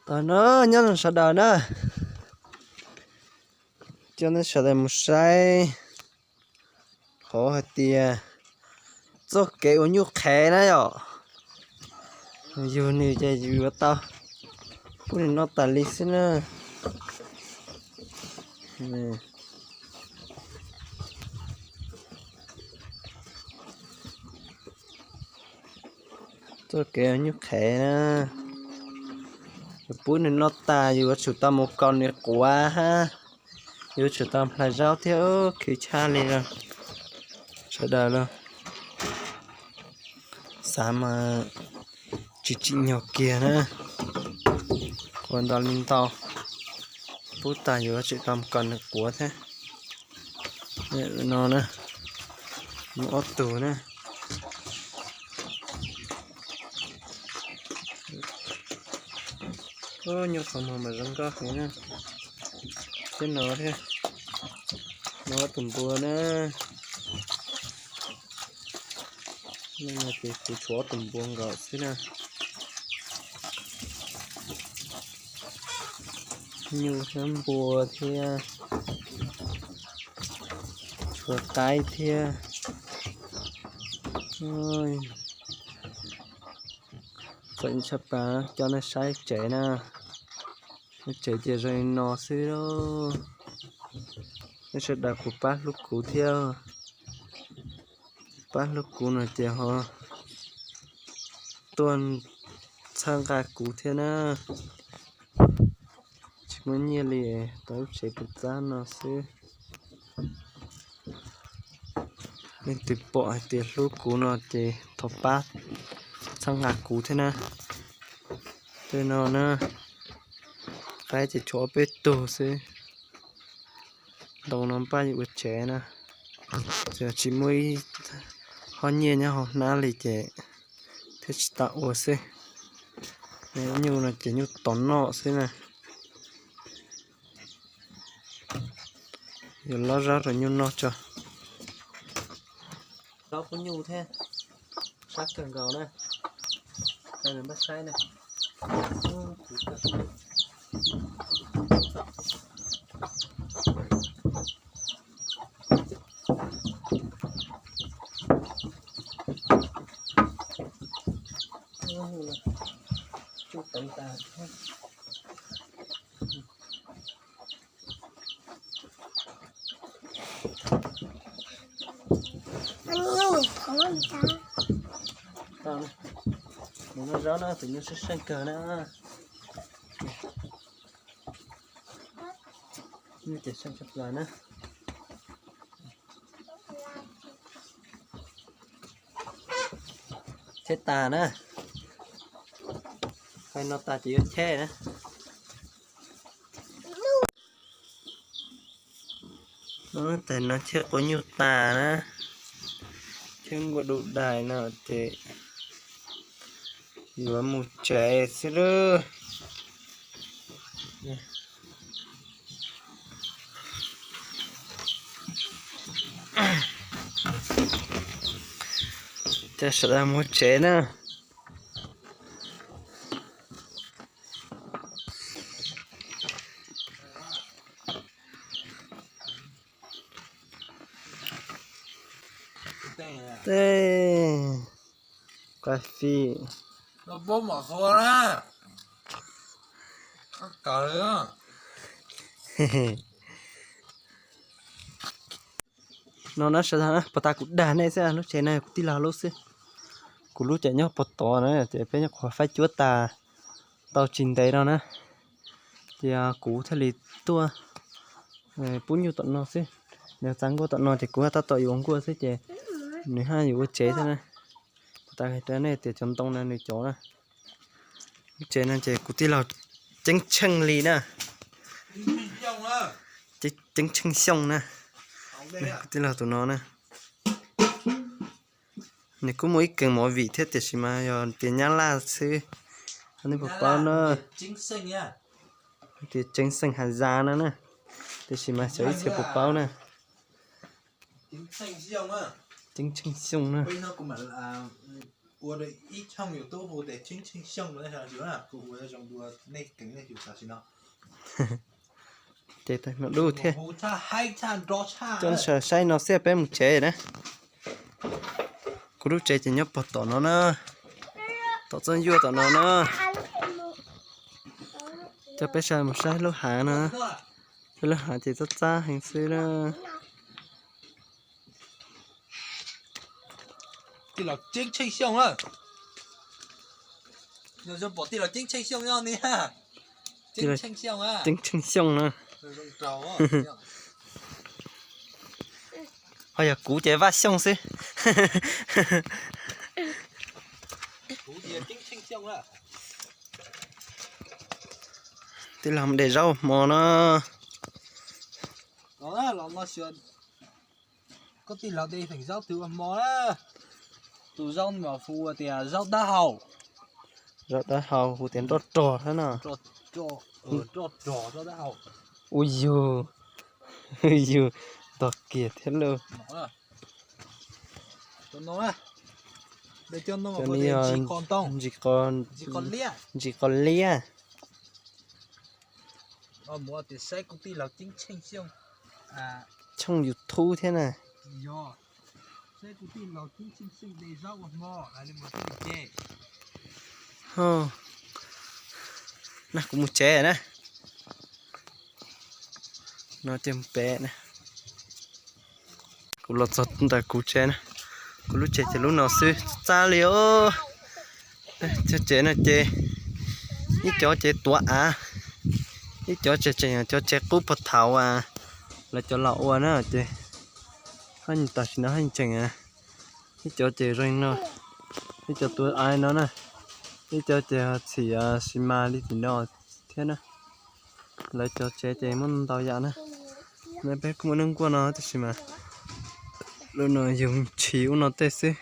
Tau no nyob zoo sawv daws na, coj nej sawv daws mus saib qhov hais tias txoj kev ua nyuj qhev na yom. Yug nws ces yus yuav tau pub nws noj tas li xwb na. Txoj kev ua nyuj qhev na, yus pub nws noj tas yus yuav tsum tau mus kom nws quav hab, yuav tsum tau nplhas zaub thiab, khwv tshaj li los sawv daws los xav mas tsis tsim nyog kiag na. Quav ntau li ntau, pub tas yuav tsum tau mus kom nws quav thiab. No na, muaj ob tug na. Nyuj qhov muag mas zoo nkauj heev na. Thiab no thiab, no ob tug npua na. Ces kuv tshuav ob tug npua nkaus xwb na. Nyuj thiab npua thiab, tshuav qaib thiab. Txawm tshaj plaws coj nej saib tsev na. Tsev ces zoo li no xwb. Nej sawv daws puas pab hlub kuv thiab? Pab hlub kuv no ces ho tuaj txhawb nqa kuv thiab na. Tsis muaj nyiaj li, tau lub tsev puas txab no xwb. Leej twg pom hais tias hlub kuv no ces thov pab txhawb nqa kuv thiab na. Tej no na, qaib ces tshuav ob peb tug xwb. Ntoo no npaj yuav ua tsev na, tsis muaj ib hom nyiaj nyob hauv hnab li ces thiaj tsis tau ua xwb. Nyuj no ces nyuj tos noj xwb na. Yuav lob zaub rau nyuj noj tso. Zaub pub nyuj thiab, sab kawg nkaus na. Npaj saib na. Tsuj teev tas. Mus noj zaub na, tus nyuj seej seej kawg na. Nyuj ces seej tshaj plaws na. Cheb tas na. Hais no tas ces yuav cheb na. Tes no cheb quav nyuj tas na, cheb nkuaj du dais no ces yuav mus tsev xwb lawm. Coj sawv daws mus tsev na. Tej, kab fij. No na sawv daws, puas tas kuv dag nej xwb, lub tsev no kuv tij laug lub xwb. Kuv lub ces nyob puag tod na, ces peb nyuam qhuav faib cuab tas tau tsis ntev no na, ces kuv thiaj li tuaj pub nyuj tom no xwb. Nws txav nkuaj tom no ces kuv tab tom yuav ua nkuaj xwb ces nws haj yuav ua tsev thiab na. Kuv tas hais rau nej tias cov ntoo no nws cov na, lub tsev no ces kuv tij laug Ceeb Tsheej li na, Ceeb Tsheej Xyooj na, kuv tij laug tus no na. Nws kuj muaj ib keeg movie thiab tiam sis mas yog tias Nyab Laj xwb, nej puas paub na. Tias Ceeb Xeej Has Zas no na, tiam sis mas xyov ib txhia puas paub na. Ceeb Tsheej Xyooj na. ua ib tshooj YouTube hu tias Ceeb Tsheej Xyooj no, kuv ua zoo dua nej keev nej yus tam sim no. Ces tag no dub thiab. Coj sawv saib no xwb peb mus tsev na. Kuv lub tsev ces nyob pog tom no na, tom txoj yuaj tom no na. Coj peb sawv mus saib lub hav no, peb lub hav ces txab txab heev xwb na. Tij laug Ceeb Tsheej Xyooj na. Yog zoo pom tij laug Ceeb Tsheej Xyooj nyob ni. Ceeb Tsheej Xyooj na. Ho yog kuv ces Vaj Xyooj xwb. Tij laug de zaub hmo no. Koj tij laug de feem zaub twg ua hmo na? Tus zaub mas hu tias zaub dab hau. Zaub dab hau hu tias nroj rog thiab no. Ua yug, yug ntog kiag thiab lauj. Cov no yog ntsis qos liab. Tshooj YouTube thiab na. Na kuv mus tsev na. No ces mus pem na. Kuv los txog ntawm kuv tsev na. Kuv lub tsev ces lub no xwb txab li os. Cov tsev no ces ib cov ces tuav av, ib cov tseem tseem cov tsev qub puag thaum lawv cov laus ua na ces haj tam sim no haj tseem, ib cov ces zoo no, ib cov tuav av no na, ib cov ces txhim xi mas li tim no thiab na. Lawv cov tsev ces muaj ntau yam na. Peb kuj muaj neeg nkuaj no tab sis mas lub no yug ntshis ub no tej xwb.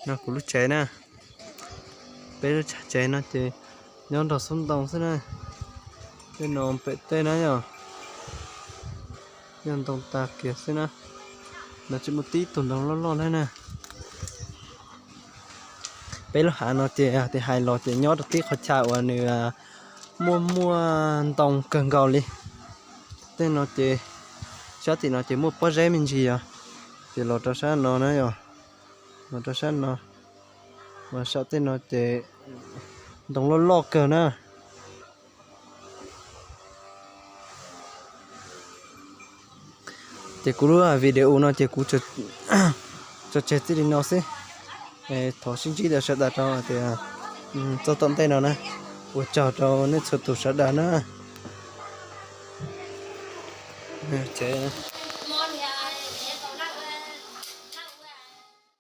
No kuv lub tsev na, peb lub tsev no ces nyob nrog xub ntoo xwb na. Tej no pem tej na yog, yog ntoo tag kiag xwb na. No tsis muaj tib tug ntoo loj loj thiab na. Peb lub hav no ces tias hais los ces nyob rau tib qhov chaw uas nws muaj muaj ntoo kawg nkaus li. Tej no ces sab tim no ces muaj pob zeb me ntsis yog, ces los rau sab no na yog, los rau sab no, mas sab tej no ces ntoo loj loj kawg na. Ces kuv lub video no ces kuv tso tseg txij li no xwb. Thov sib ntsib rau sawv daws rau tias txog tom ntej no na. Ua tsaug rau nej txhua tus sawv daws na.